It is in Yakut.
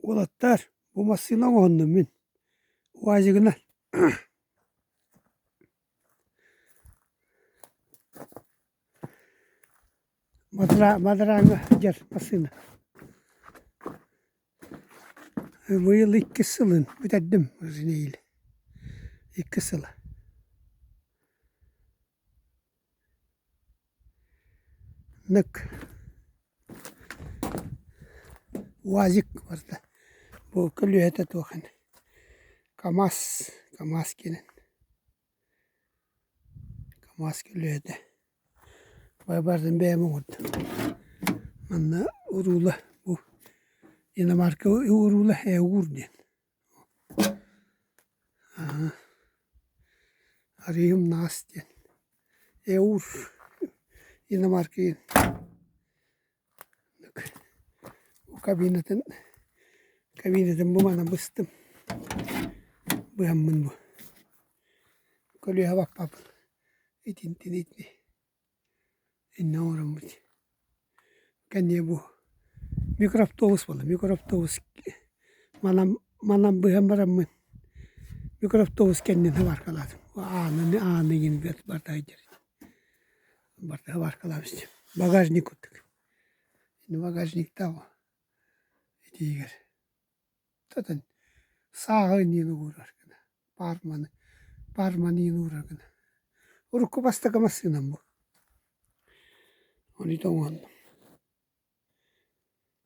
Уолаттар, бу массыына оҥоһуннум мин, УАЗигынан Мадраҥҥа сылдьар массыына. Быйыл иккис сылын бүтэрдим иккис сыла. Нык УАЗик барыта бу көлүөһэтэ туох ини КамАЗ КамАЗ киэнин КамАЗ көлүөһэтэ барытын бэйэм оҥордум. Манна уруула бу иномарка уруула уур диэн Арыйым наас диэн Эур иномарка кабинатын кабинатын бу манан быстым быһаммын бу көлүөһэ баппаппын итинтин итини Иннэ оҥороммут кэнниэ бу микроавтобус буолла микроавтобус манан манан быһан бараммын микроавтобус кэннин хабаркалаатым аанын ааны иҥин барыта сылдьар барыта хабаркалаабыт багажник курдук багажниктаах итиигэр Тотон сааҕы иниин уурар гына, паарманы, паарманы иин уурар гына. Урукку бастакы массыынам бу. Ону тоҥоннум.